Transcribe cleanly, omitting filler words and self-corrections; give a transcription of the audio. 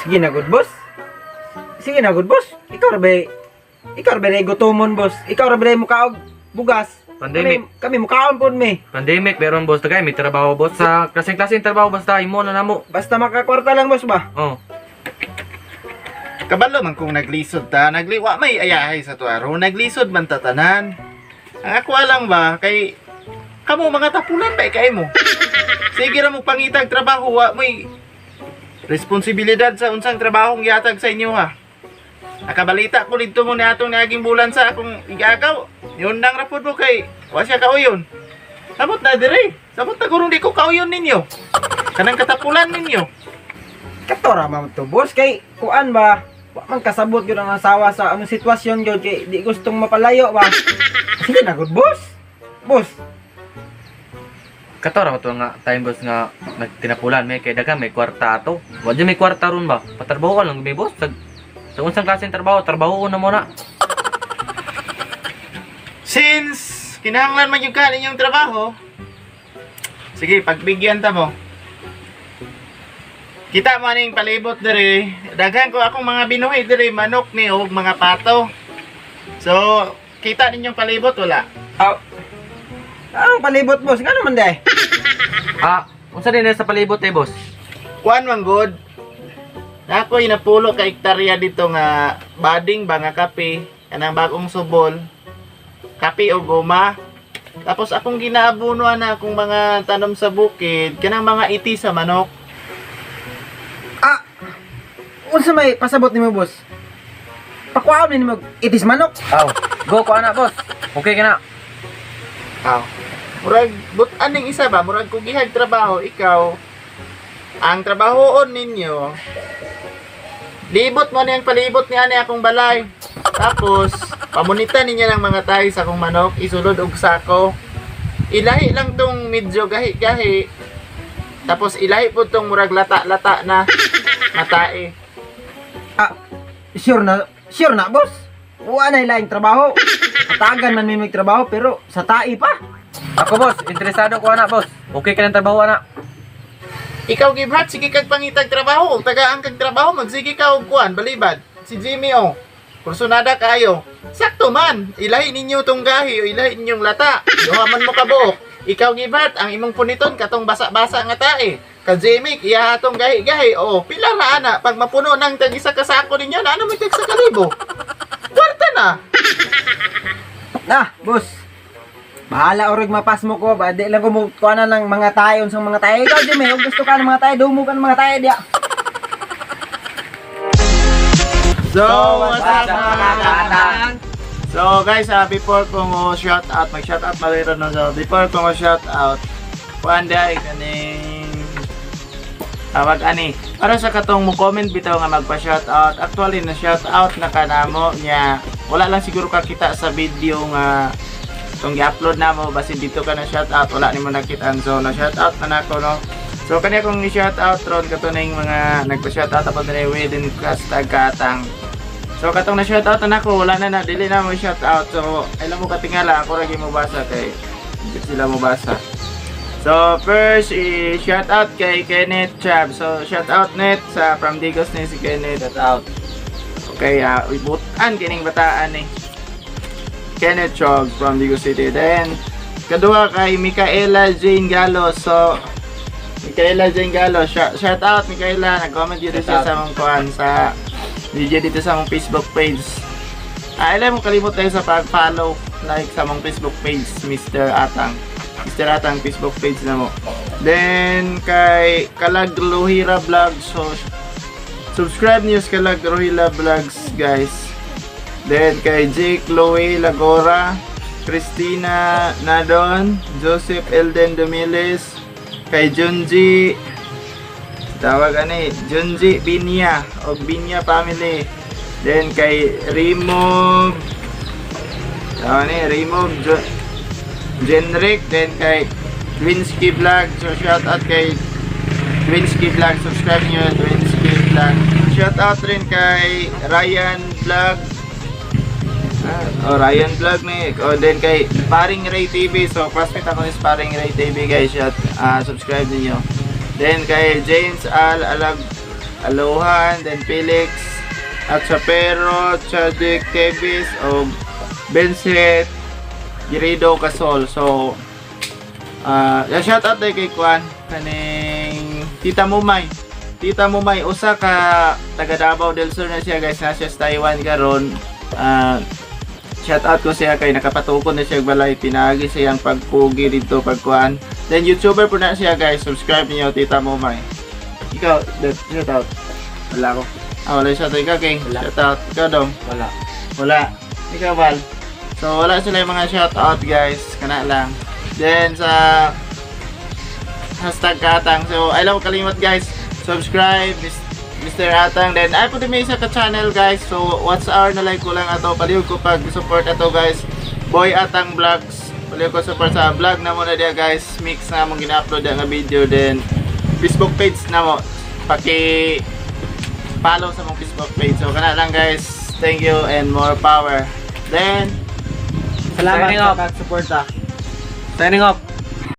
Sige na gud, boss. Sige na gud, boss. Ikaw ra ba gutomon, boss? Ikaw ra ba mukaog bugas? Pandemic. Kami mukaon pud mi. Pandemic, meron, boss, tagay, may trabaho, boss. Sa klaseng-klaseng trabaho, basta imo na namo. Basta makakwarta lang, boss ba? Oh. Kabalo man kung naglisod ta, nagliwa may ayahay sa tuaro, naglisod man tatanan. Ang ako lang ba kay kamo mga tapulan ba kay mo. Sige ra mo pangitag trabaho, wa mo'y responsibilidad sa unsang trabahong gihatag sa inyo ha. Nakabalita ko dito mo ni atong niaging bulan sa akong igagaw. Yun nang rapod mo kay wa siya kauyon. Samot na dire. Samot na gurong di ko kauyon ninyo. Kanang katapulan ninyo. Kato ra man to, boss, kay kuan ba? Wa man kasabot gyud ang asawa sa among sitwasyon gyud kay di gustong mapalayo ba. Sige na gud, boss. Boss, Kato ra to nga time, boss, nga nagtinapulan may kay daghang may kwarta ato. Wa jud may kwarta ron ba? Patrabaho ka lang may boss. Sa unsang klaseng trabaho, trabaho na mo na. Since kinahanglan man yung kanin yung trabaho, sige, pagbigyan ta mo. Kita mo aning palibot dire. Daghan ko akong mga binuhi dire, manok ni og mga pato. So, kita ninyong palibot wala? Aw. Ang palibot, boss, ngano man day? Ah, unsa din sa palibot eh, boss? Kuan man good. Nako napulo ka hektarya dito nga bading ba nga kape, kanang bagong subol. Kape o goma. Tapos akong ginaabunuan na akong mga tanom sa bukid, kanang mga iti sa manok. Ah, unsa may pasabot nimo, boss? Pakuhaon nimo itis manok. Aw, go ko ana, boss. Okay ka na. Aw. Murag but aning isa ba, murag kung gihag trabaho ikaw ang trabahoon ninyo, libot mo niyang palibot niya ani akong balay. Tapos pamunitan ninyo ng mga tahi sa akong manok, isulod og sako. Ilahi lang tong medyo gahi-gahi. Tapos ilahi po tong murag lata-lata na matae. Ah, sure na, boss. Wa na ilaing trabaho. Tagan man mi trabaho pero sa tai pa. Ako, boss, interesado ko ana, boss. Okay ka ng trabaho ana. Ikaw gibhat, sige kag pangitag trabaho, ug tagaan kag trabaho, magsige ka og kuan, balibad. Si Jimmy oh. Kursunada kayo. Sakto man, ilahi ninyo tong gahi o ilahi ninyong lata. Duha man mo kabuok. Ikaw gibhat, ang imong puniton katong basa-basa nga tae. Ka Jimmy, iya atong gahi-gahi. O, pila ra ana pag mapuno ng tag isa ka sako ninyo, na ano may tag sa kalibo. Kwarta na. Na, boss. Bahala orig mapas mo ko ba di lang ko mo kuha na ng mga tayo sa mga tayo. Ikaw, Jimmy, kung gusto ka ng mga tayo, dumo ka ng mga tayo diya. So, what's up, mga kaatang? So guys, before ko mo shout out, mag shout out maliro no. So before ko mo shout out, kuan dai kaning tawag ani. Para sa katong mo comment bitaw nga magpa shout out. Actually na shout out na kanamo niya. Wala lang siguro kakita sa video nga tong gi-upload na mo basin dito ka na shout out, wala nimo nakitaan. So na shout out na nako no. So kanya kong i-shout out ron kato na yung mga nagpa shout out ako dire within hashtag kaatang. So katong na shout out na nako, wala na na dili na mo shout out. So alam mo katingala ako ra mo basa kay hindi sila mo basa. So first i shout out kay Kenneth Chab. So shout out net sa from Digos ni si Kenneth, shout out. Okay, ibutan kining bataan ni. Kenneth Chog from Digos City. Then kaduha kay Micaela Jane Galo. So Micaela Jane Galo, shout out Micaela, nag-comment dito siya sa mong kuan sa video dito sa mong Facebook page. Ah, alam mo kalimot tayo sa pag-follow, like sa mong Facebook page, Mr. Atang. Mr. Atang Facebook page na mo. Then kay Kalag Luhira Vlog, so subscribe niyo sa Kalag Luhira Vlogs, guys. Then kay Jake Chloe Lagora, Christina Nadon, Joseph Elden Domiles, kay Junji tawag ani Junji Binya o Binya family. Then kay Remove tawag ni Remove Genric, then kay Twinsky Vlog. So shout out kay Twinsky Vlog, subscribe niyo Twinsky Vlog. Shout out rin kay Ryan Vlog. Ah, oh, Ryan Vlog ni. Oh, then kay Paring Ray TV. So, classmate ako ni Paring Ray TV, guys. Shout, subscribe niyo. Then kay James Al Alag Alohan, then Felix, at Chapero, Chadwick Tevis, o Vincent Girido Casol. So, yeah, shout out kay Kwan, kaning Tita Mumay. Tita Mumay, usa ka taga Davao del Sur na siya, guys, na siya sa Taiwan karon. Shout out ko siya kay nakapatukod na siya og balay, pinaagi siyang pagpugi dito pagkuan. Then YouTuber po na siya, guys, subscribe niyo, Tita Mumay. Ikaw, shout out. Wala ko. Ah, wala shout out. Ikaw, King. Wala. Shout out. Ikaw, Dong. Wala. Wala. Ikaw, Val. So, wala sila yung mga shout out, guys. Kana lang. Then, sa #Katang. So, I love kalimot, guys. Subscribe, Mr. Atang. Then, ay po din may isa ka channel, guys. So, what's our na like ko lang ato. Palihog ko pag support ato, guys. Boy Atang Vlogs. Palihog ko support sa vlog na mo na diya, guys. Mix na mong gina-upload nga video. Then, Facebook page na mo. Paki follow sa mong Facebook page. So, kana lang, guys. Thank you and more power. Then, Salamat Signing sa off. pag-suporta. Signing off.